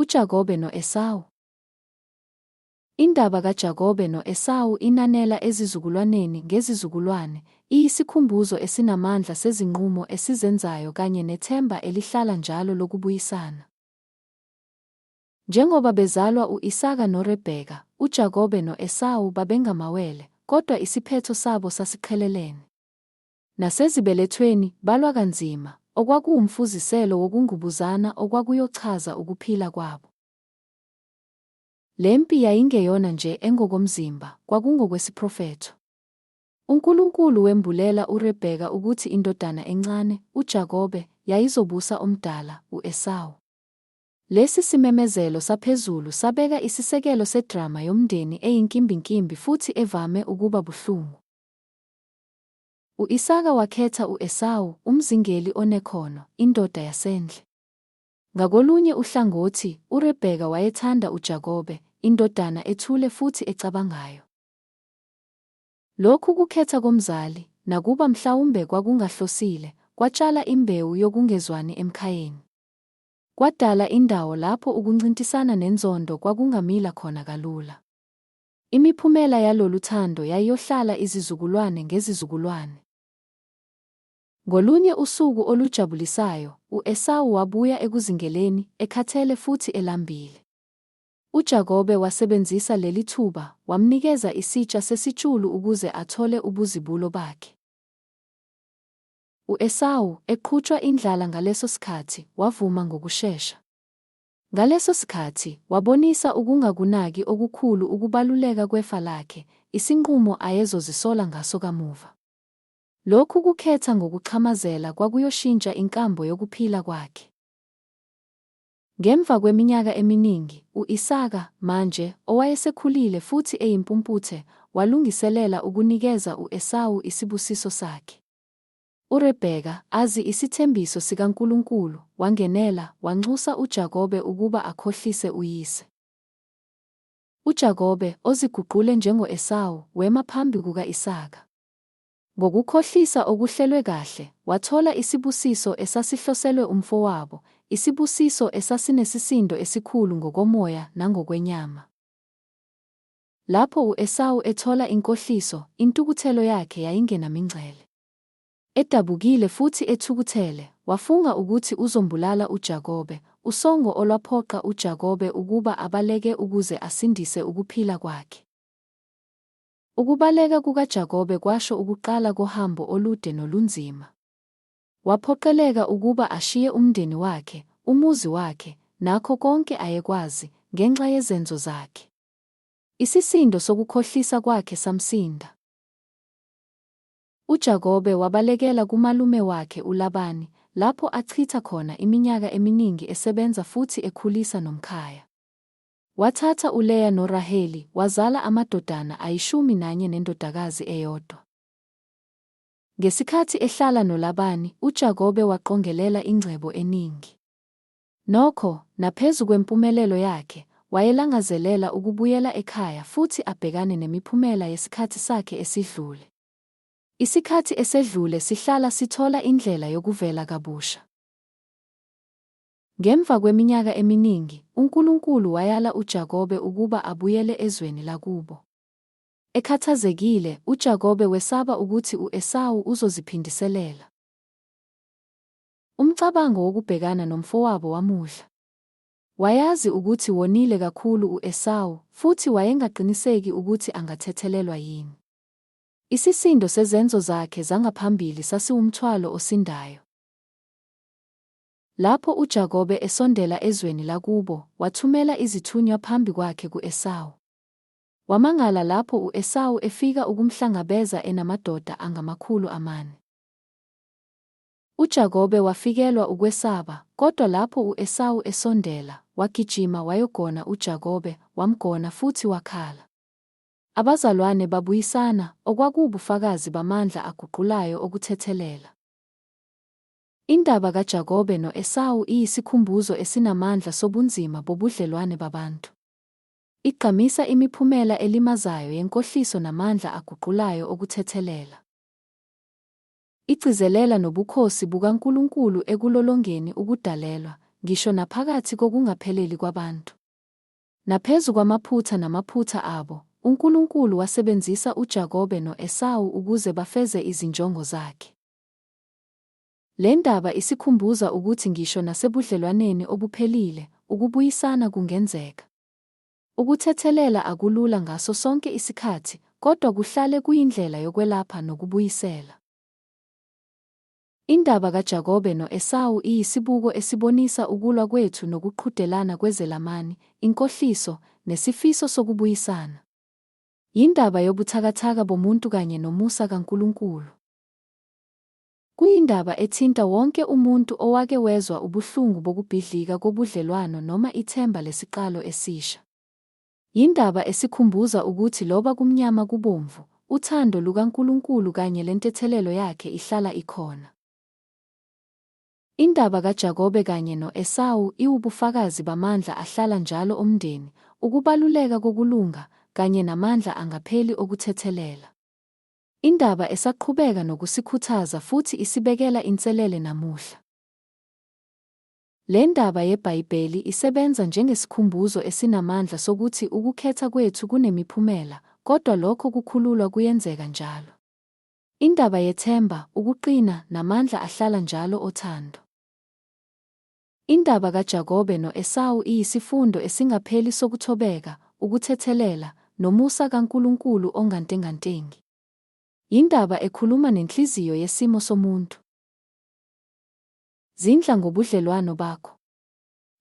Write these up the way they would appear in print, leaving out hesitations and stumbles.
UJakobe no-Esawu. Indaba kaJakobe no-Esawu inanela ezizukulwaneni ngezizukulwane, iyisikhumbuzo esinamandla sezinqumo esizenzayo kanye nethemba elihlala njalo lokubuyisana. Njengoba bezalwa u-Isaka noRebheka, uJakobe no-Esawu babengamawele, kodwa isiphetho sabo sasiqhelelene. Nasezibelethweni, balwa kanzima, okwakuwumfuziselo wokungqubuzana okwakuyochaza ukuphila kwabo. Le mpi yayingeyona nje engokomzimba, kwakungokwesiprofetho. UNkulunkulu wembulela uRebheka ukuthi indodana encane, uJakobe, yayizobusa omdala, u-Esawu. Lesi simemezelo saphezulu sabeka isisekelo sedrama yomndeni eyinkimbinkimbi futhi evame ukuba buhlungu. U-Isaka wakhetha u-Esawu, umzingeli onekhono, indoda yasendle. Ngakolunye uhlangothi, uRebheka wayethanda uJakobe, indodana ethule futhi ecabangayo. Lokhu kukhetha komzali, nakuba mhlawumbe kwakungahlosile, kwatshala imbewu yokungezwani emkhayeni. Kwadala indawo lapho ukuncintisana nenzondo kwakungamila khona kalula. Imiphumela yalolu thando yayiyohlala izizukulwane ngezizukulwane. Ngolunye usuku olujabulisayo, u-Esawu wabuya ekuzingeleni, ekhathele futhi elambile. UJakobe wasebenzisa leli thuba, wamnikeza isitsha sesitshulu ukuze athole ubuzibulo bakhe. U-Esawu, eqhutshwa indlala ngaleso sikhathi, wavuma ngokushesha. Ngaleso sikhathi, wabonisa ukungakunaki okukhulu ukubaluleka kwefa lakhe, isinqumo ayezozisola ngaso kamuva. Lokhu kukhetha ngokuxhamazela kwakuyoshintsha inkambo yokuphila kwakhe. Ngemva kweminyaka eminingi, u-Isaka, manje owayesekhulile futhi eyimpumputhe, walungiselela ukunikeza u-Esawu isibusiso sakhe. URebheka, azi isithembiso sikaNkulunkulu, wangenela, wanxusa uJakobe ukuba akhohlise uyise. UJakobe, oziguqule njengo-Esawu, wema phambi kuka-Isaka. Ngokukhohlisa okuhlelwe kahle, wathola isibusiso esasihloselwe umfowabo, isibusiso esasinesisindo esikhulu ngokomoya nangokwenyama. Lapho u-Esawu ethola inkohliso, intukuthelo yakhe yayingenamingcele. Edabukile futhi ethukuthele, wafunga ukuthi uzombulala uJakobe, usongo olwaphoqa uJakobe ukuba abaleke ukuze asindise ukuphila kwakhe. Ukubaleka kukaJakobe kwasho ukuqala kohambo olude nolunzima. Waphoqeleka ukuba ashiye umndeni wakhe, umuzi wakhe, nakho konke ayekwazi, ngenxa yezenzo zakhe. Isisindo sokukhohlisa kwakhe samsinda. UJakobe wabalekela kumalume wakhe uLabani, lapho achitha khona iminyaka eminingi esebenza futhi ekhulisa nomkhaya. Wathatha uLeya noRaheli, wazala amadodana ayishumi nanye nendodakazi eyodwa. Ngesikhathi ehlala noLabani, uJakobe waqongelela ingcebo eningi. Nokho, naphezu kwempumelelo yakhe, wayelangazelela ukubuyela ekhaya futhi abhekane nemiphumela yesikhathi sakhe esidlule. Isikhathi esedlule sihlala sithola indlela yokuvela kabusha. Ngemva kweminyaka eminingi, uNkulunkulu wayala uJakobe ukuba abuyele ezweni lakubo. Ekhathazekile, uJakobe wesaba ukuthi u-Esawu uzoziphindiselela. Umcabango wokubhekana nomfowabo wamudla. Wayazi ukuthi wonile kakhulu u-Esawu, futhi wayengaqiniseki ukuthi angathethelelwa yini. Isisindo sezenzo zakhe zangaphambili sasiwumthwalo osindayo. Lapho uJakobe esondela ezweni lakubo, wathumela izithunywa phambi kwakhe ku-Esawu. Wamangala lapho u-Esawu efika ukumhlangabeza enamadoda angama-400. UJakobe wafikelwa ukwesaba, kodwa lapho u-Esawu esondela, wagijima wayogona uJakobe, wamgona futhi wakhala. Abazalwane babuyisana, okwakuwubufakazi bamandla aguqulayo okuthethelela. Indaba kaJakobe no-Esawu iyisikhumbuzo esinamandla sobunzima bobudlelwane babantu. Igqamisa imiphumela elimazayo yenkohliso namandla aguqulayo okuthethelela. Igcizelela nobukhosi bukaNkulunkulu ekulolongeni ukudalelwa, ngisho naphakathi kokungapheleli kwabantu. Naphezu kwamaphutha namaphutha abo, uNkulunkulu wasebenzisa uJakobe no-Esawu ukuze bafeze izinjongo zakhe. Le ndaba isikhumbuza ukuthi ngisho nasebudlelwaneni obuphelile, ukubuyisana kungenzeka. Ukuthethelela akulula ngaso sonke isikhathi, kodwa kuhlale kuyindlela yokwelapha nokubuyisela. Indaba kaJakobe no-Esawu iyisibuko esibonisa ukulwa kwethu nokuqhudelana kwezelamani, inkohliso, nesifiso sokubuyisana. Yindaba yobuthakathaka bomuntu kanye nomusa kaNkulunkulu. Kuyindaba ethinta wonke umuntu owake wezwa ubuhlungu bokubhidlika kobudlelwano noma ithemba lesiqalo esisha. Yindaba esikhumbuza ukuthi loba kumnyama kubomvu, uthando lukaNkulunkulu kanye lentethelelo yakhe ihlala ikhona. Indaba kaJakobe kanye no-Esawu iwubufakazi bamandla ahlala njalo omndeni, ukubaluleka kokulunga, kanye namandla angapheli okuthethelela. Indaba esaqhubeka nokusikhuthaza futhi isibekela inselele namuhla. Le ndaba yeBhayibheli isebenza njengesikhumbuzo esinamandla sokuthi ukukhetha kwethu kunemiphumela, kodwa lokho kukhululwa kuyenzeka njalo. Indaba yethemba, ukuqina, namandla ahlala njalo othando. Indaba kaJakobe no-Esawu iyisifundo esingapheli sokuthobeka, ukuthethelela, nomusa kaNkulunkulu ongantengantengi. Yindaba ekhuluma nenhliziyo yesimo somuntu. Zindla ngobudlelwano bakho.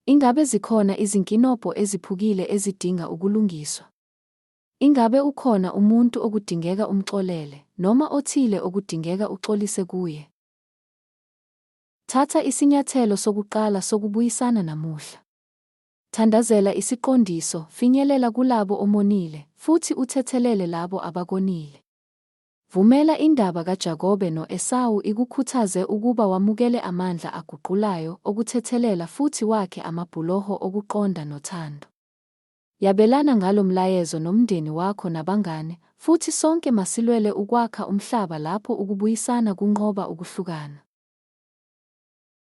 Ingabe zikhona izinkinobho eziphukile ezidinga ukulungiswa? Ingabe ukhona umuntu okudingeka umxolele, noma othile okudingeka uxolise kuye? Thatha isinyathelo sokuqala sokubuyisana namuhla. Thandazela isiqondiso, finyelela kulabo omonile, futhi uthethelele labo abakonile. Vumela indaba kaJakobe no-Esawu ikukhuthaze ukuba wamukele amandla aguqulayo okuthethelela futhi wakhe amabhuloho okuqonda nothando. Yabelana ngalo mlayezo nomndeni wakho nabangane, futhi sonke masilwele ukwakha umhlaba lapho ukubuyisana kunqoba ukuhlukana.